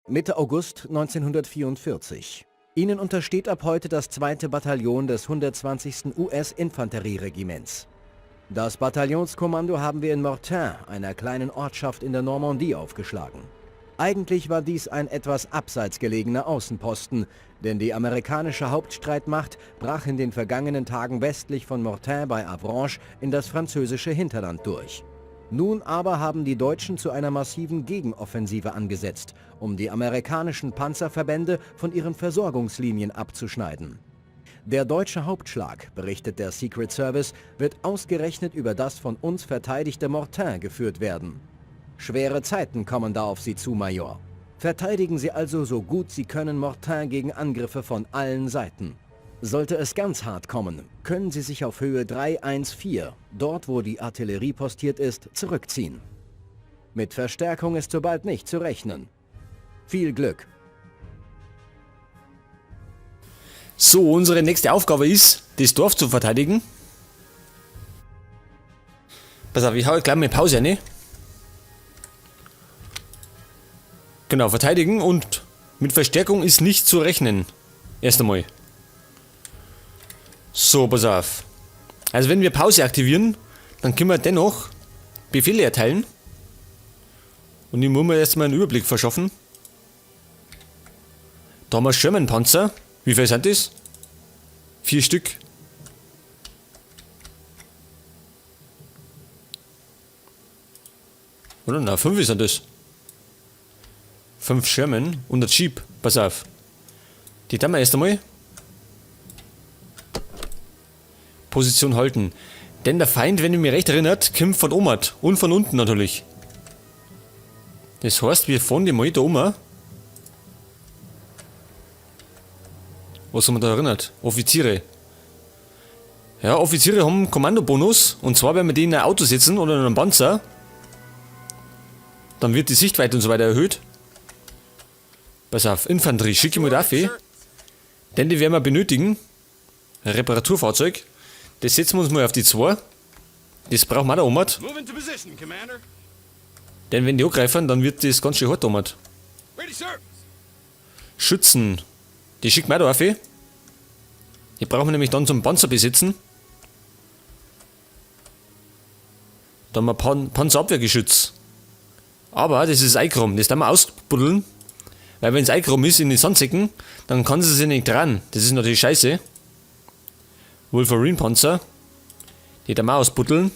Mitte August 1944. Ihnen untersteht ab heute das 2. Bataillon des 120. US-Infanterieregiments. Das Bataillonskommando haben wir in Mortain, einer kleinen Ortschaft in der Normandie, aufgeschlagen. Eigentlich war dies ein etwas abseits gelegener Außenposten, denn die amerikanische Hauptstreitmacht brach in den vergangenen Tagen westlich von Mortain bei Avranches in das französische Hinterland durch. Nun aber haben die Deutschen zu einer massiven Gegenoffensive angesetzt, um die amerikanischen Panzerverbände von ihren Versorgungslinien abzuschneiden. Der deutsche Hauptschlag, berichtet der Secret Service, wird ausgerechnet über das von uns verteidigte Mortain geführt werden. Schwere Zeiten kommen da auf Sie zu, Major. Verteidigen Sie also so gut Sie können Mortain gegen Angriffe von allen Seiten. Sollte es ganz hart kommen, können Sie sich auf Höhe 314, dort wo die Artillerie postiert ist, zurückziehen. Mit Verstärkung ist so bald nicht zu rechnen. Viel Glück! So, unsere nächste Aufgabe ist, das Dorf zu verteidigen. Pass auf, ich hau gleich mal Pause, ne? Genau, verteidigen und mit Verstärkung ist nicht zu rechnen. Erst einmal. So, pass auf. Also wenn wir Pause aktivieren, dann können wir dennoch Befehle erteilen. Und ich muss mir erstmal einen Überblick verschaffen. Da haben wir Sherman-Panzer. Wie viel sind das? 4 Stück. Oder? Na, 5 sind das. 5 Sherman und ein Jeep. Pass auf. Die tun wir erst einmal. Position halten. Denn der Feind, wenn ich mich recht erinnert, kommt von oben und von unten natürlich. Das heißt, wir fahren die mal da oben. Was haben wir da erinnert? Offiziere. Ja, Offiziere haben Kommandobonus. Und zwar, wenn wir die in ein Auto setzen oder in einen Panzer, dann wird die Sichtweite und so weiter erhöht. Pass auf, Infanterie, schicke ich mal da auf. Denn die werden wir benötigen. Reparaturfahrzeug. Das setzen wir uns mal auf die 2. Das brauchen wir auch da oben. Denn wenn die angreifen, dann wird das ganz schön hart oben. Schützen. Die schicken wir auch da auf. Die brauchen wir nämlich dann zum Panzer besitzen. Dann haben wir Panzerabwehrgeschütz. Aber das ist Eichrom, das darf man ausbuddeln. Weil wenn es Eichrom ist in den Sandsäcken, dann kann sie sich nicht dran. Das ist natürlich scheiße. Wolverine-Panzer. Die darf man ausbuddeln.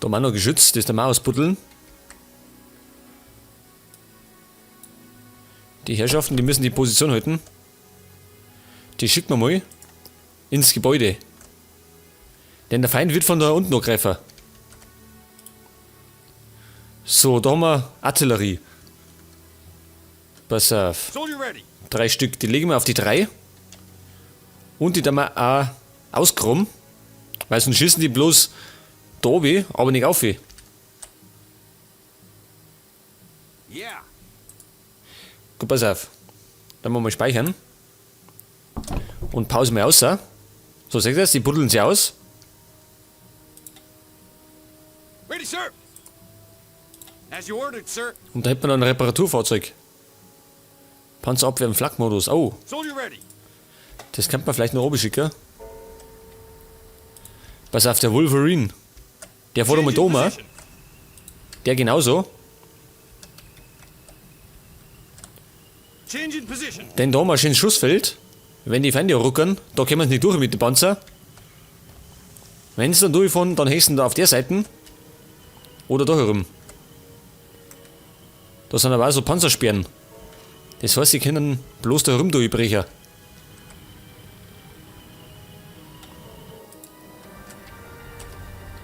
Da haben wir auch noch Geschütz, das darf man ausbuddeln. Die Herrschaften, die müssen die Position halten. Die schicken wir mal ins Gebäude. Denn der Feind wird von da unten angreifen. So, da haben wir Artillerie. Pass auf. 3 Stück, die legen wir auf die 3. Und die tun wir auch ausgraben. Weil sonst schießen die bloß da oben, aber nicht auf. Gut, pass auf. Dann wollen wir mal speichern. Und Pause mal aus. So, seht ihr das? Die buddeln sie aus. Ready, sir. As you ordered, sir. Und da hätten wir dann ein Reparaturfahrzeug. Panzerabwehr im Flakmodus. Oh. Soldier ready. Das könnte man vielleicht noch oben schicken. Pass auf, der Wolverine. Der fährt einmal da oben. Der genauso. Denn da haben wir ein schönes Schussfeld. Wenn die Feinde ruckern, da kommen sie nicht durch mit dem Panzer. Wenn sie dann durchfahren, dann hängst du da auf der Seite. Oder da herum. Da sind aber auch so Panzersperren. Das heißt, sie können bloß da herum durchbrechen.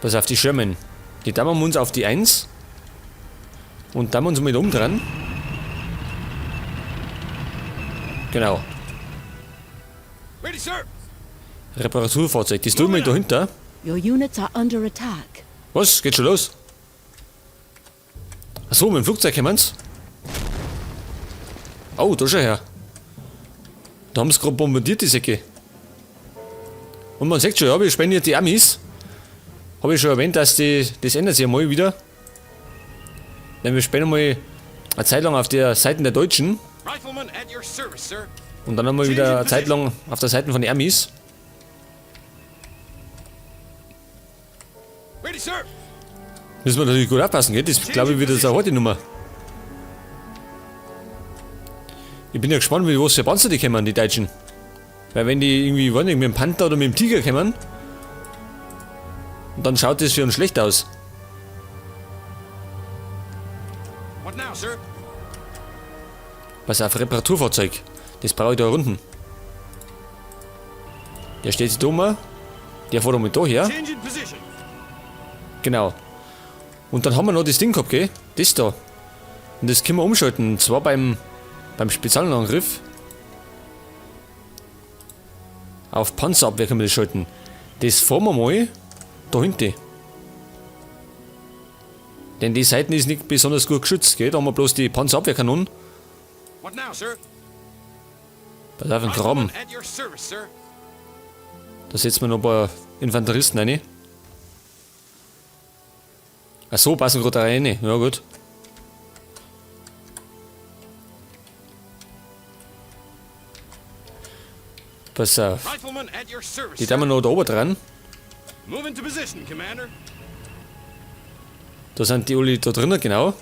Pass auf, die Sherman. Die damen wir uns auf die 1. Und da wir uns mit umdrehen. Genau. Ready, sir. Reparaturfahrzeug, das tun wir dahinter. Your units are under attack. Was? Geht schon los? Achso, mit dem Flugzeug kommen's. Oh, da schau her. Da haben's grad bombardiert, die Säcke. Und man sieht schon, ja, wir spielen jetzt die Amis. Hab ich schon erwähnt, dass die, das ändert sich ja mal wieder. Denn wir spielen mal eine Zeit lang auf der Seite der Deutschen. Rifleman at your service, sir. Und dann haben wir wieder eine Zeit lang auf der Seite von den Amis. Ready, sir. Müssen wir natürlich gut aufpassen, gell? Das glaube ich wieder so eine harte Nummer. Ich bin ja gespannt, wie was für Panzer die kommen, die Deutschen. Weil wenn die irgendwie, weiß nicht, mit dem Panther oder mit dem Tiger kommen, dann schaut das für uns schlecht aus. What now, sir? Pass auf, Reparaturfahrzeug. Das brauche ich da unten. Der steht jetzt da mal. Der fährt einmal da her. Change in position. Genau. Und dann haben wir noch das Ding gehabt, gell? Das da. Und das können wir umschalten. Und zwar beim Spezialangriff. Auf Panzerabwehr können wir das schalten. Das fahren wir mal da hinten. Denn die Seiten ist nicht besonders gut geschützt, gell? Da haben wir bloß die Panzerabwehrkanonen. What now, sir? Pass auf, den Graben. Rifleman at your service, sir. Da setzen wir noch ein paar Infanteristen rein. Ach so, passen gerade rein. Ja, gut. Pass auf. Rifleman at your service. Die sir. tun wir noch da oben dran. Move into position, Commander. Da sind die alle da drinnen, genau.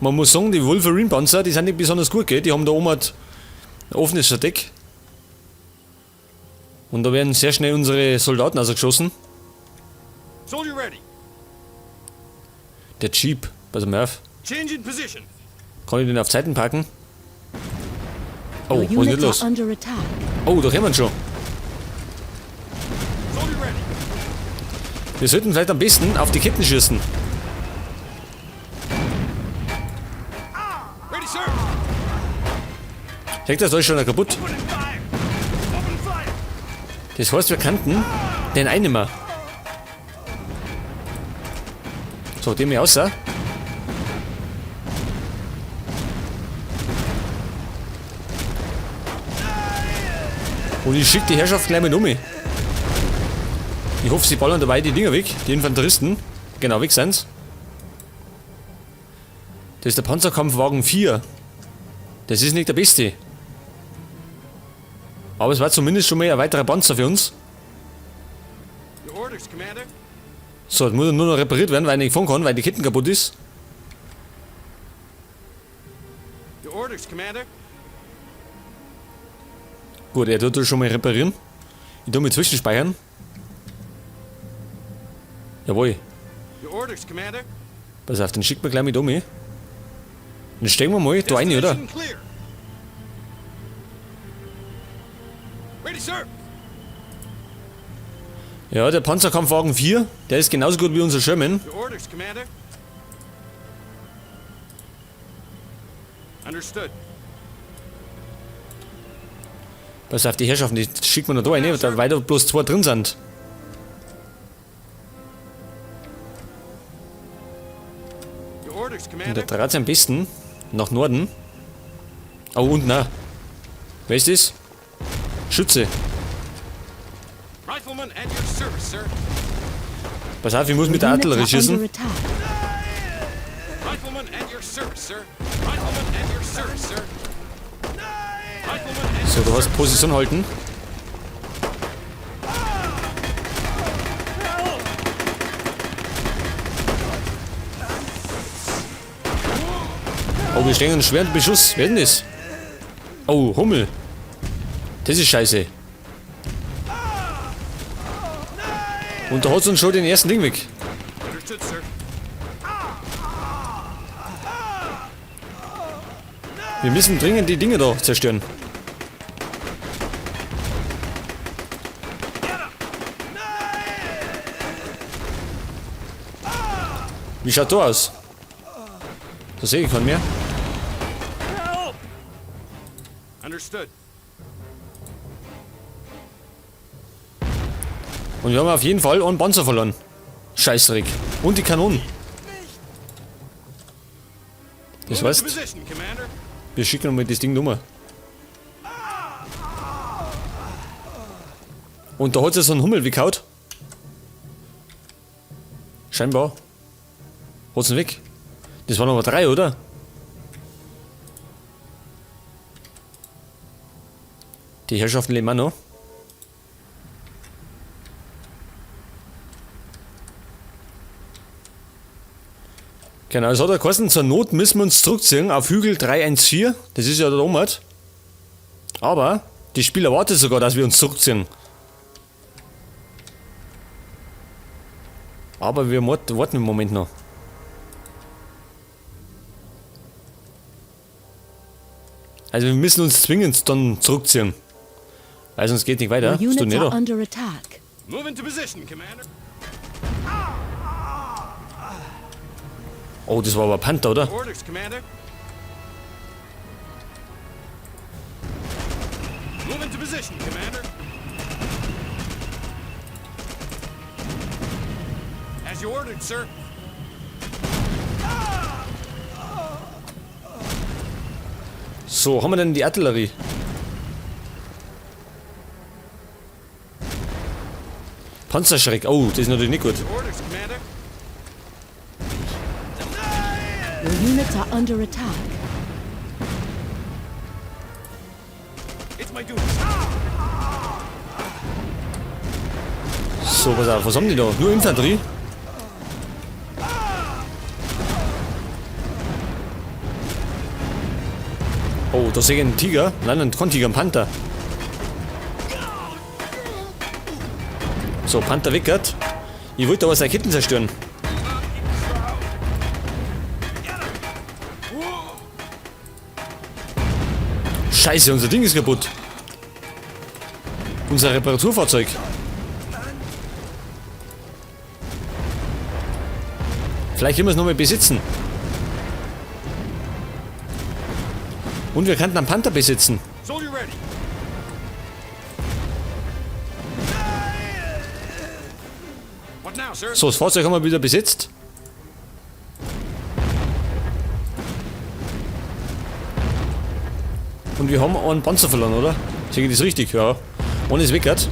Man muss sagen, die Wolverine-Panzer, die sind nicht besonders gut, gell? Die haben da oben halt ein offenes Verdeck. Und da werden sehr schnell unsere Soldaten ausgeschossen. Soldier ready. Der Jeep, pass mal auf. Change in position. Kann ich den auf Zeiten packen? Oh, Your was ist denn units los? are under attack. Oh, da kommen schon. Soldier ready. Wir sollten vielleicht am besten auf die Ketten schießen. Ready, sir. Seht das, da ist schon einer kaputt. Open fire. Open fire. Das heißt, wir kannten den einen mehr. So, dem hier raus. Und ich schicke die Herrschaft gleich mit um. Ich hoffe, sie ballern dabei die Dinger weg, die Infanteristen. Genau, weg sind's. Das ist der Panzerkampfwagen 4. Das ist nicht der beste. Aber es war zumindest schon mal ein weiterer Panzer für uns. Your orders, Commander. So, jetzt muss er nur noch repariert werden, weil ich nicht fahren kann, weil die Ketten kaputt ist. Your orders, Commander. Gut, er tut das schon mal reparieren. Ich tu mal zwischenspeichern. Jawohl. Your orders, Commander. Pass auf, den schickt man gleich mit um. Dann steigen wir mal da rein, oder? Destination clear. Ready, sir. Ja, der Panzerkampfwagen 4, der ist genauso gut wie unser Sherman. Your orders, Commander. Understood. Pass auf, die Herrschaften, die schickt man noch da rein, weil da bloß zwei drin sind. Your orders, Und der Commander. dreht sich am besten nach Norden. Oh, unten auch. Wer ist das? Schütze. Rifleman at your service, sir. Pass auf, ich muss mit der Your units Artillerie are under schießen. attack. Rifleman at your service, sir. Rifleman at your service, sir. Rifleman at So, your du hast service, Position halten. Oh, wir stehen unter schweren Beschuss. Wer denn das? Oh, Hummel. Das ist scheiße. Und da hat's uns schon den ersten Ding weg. Understood, sir. Wir müssen dringend die Dinge da zerstören. Wie schaut da aus? Da sehe ich keinen mehr. Understood. Und wir haben auf jeden Fall einen Panzer verloren. Scheißdreck. Und die Kanonen. Das Move heißt, into position, Commander. wir schicken nochmal das Ding nummer. Und da hat sie so einen Hummel weggehauen. Scheinbar. Hat's ihn weg. Das waren aber 3, oder? Die Herrschaften leben auch noch. Genau, es hat ja geheißen, zur Not müssen wir uns zurückziehen auf Hügel 314. Das ist ja da oben. Aber das Spiel erwartet sogar, dass wir uns zurückziehen. Aber wir warten im Moment noch. Also wir müssen uns zwingend dann zurückziehen. Weil sonst geht nicht weiter. Your Bist du units nicht are da? under attack. Move into position, Commander. Oh, das war aber Panther, oder? Orders, Commander. Move into position, Commander. As you ordered, sir. So, haben wir denn die Artillerie? Panzerschreck. Oh, das ist natürlich nicht gut. Orders, Commander. Your units are under attack. It's my duty. So, pass auf, was haben die da? Nur Infanterie? Oh, da sehe ich einen Tiger. Nein, einen kein Tiger, einen Panther. So, Panther wickert. Ich wollte aber seine Ketten zerstören. Scheiße, unser Ding ist kaputt. Unser Reparaturfahrzeug. Vielleicht können wir es nochmal besitzen. Und wir könnten einen Panther besitzen. Soldier ready. What now, sir? So, das Fahrzeug haben wir wieder besetzt. Und wir haben einen Panzer verloren, oder? Sehe ich das richtig? Ja. Ohne ist weggehört.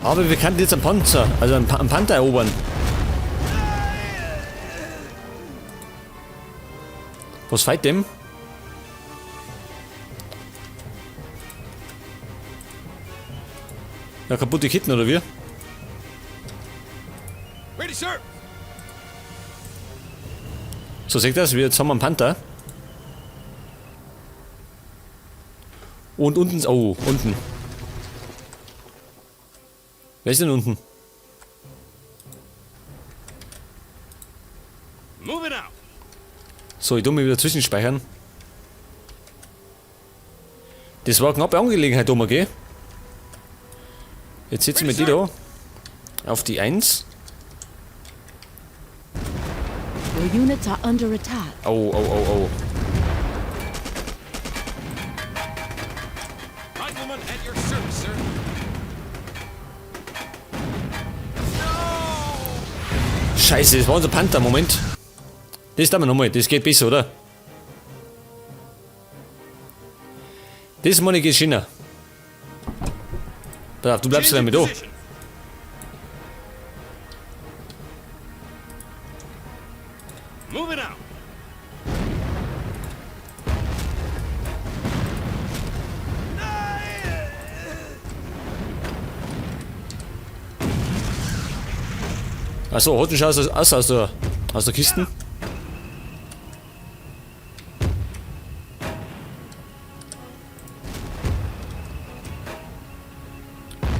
Aber wir könnten jetzt einen Panzer, also einen Panther erobern. Was fehlt dem? Ja, kaputte Ketten, oder wie? Ready, sir. So, seht ihr das? Wir jetzt haben wir einen Panther. Und unten... Oh, unten. Wer ist denn unten? Move it out. So, ich tu mich wieder zwischenspeichern. Das war eine knappe Angelegenheit, Thomas, gell? Jetzt setzen wir die da auf die 1. Your units are under attack. Au, au, au, au. Rifleman at your service, sir. Scheiße, das war unser Panther, Moment. Das tun wir nochmal, das geht besser, oder? Das meine ich geht schöner. Pass auf, du bleibst Change damit da. position. Move it out. Achso, hat schon aus der Kiste.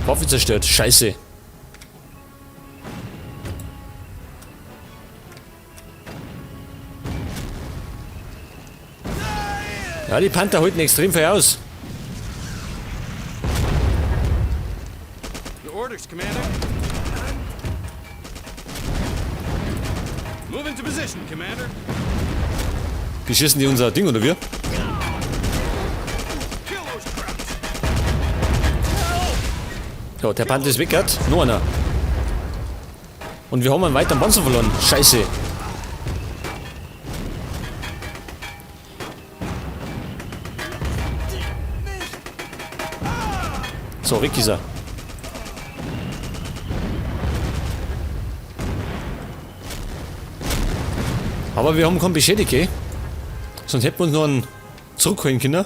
Waffe zerstört, scheiße. Ja, die Panther halten extrem viel aus. Your orders, Commander. Move into position, Commander. Beschießen die unser Ding, oder wir? Kill those krauts. Ja, der Panther ist weg, grad. Noch einer. Und wir haben einen weiteren Panzer verloren. Scheiße. So, weg ist er. Aber wir haben keinen beschädigt, gell? Sonst hätten wir uns noch einen zurückholen können.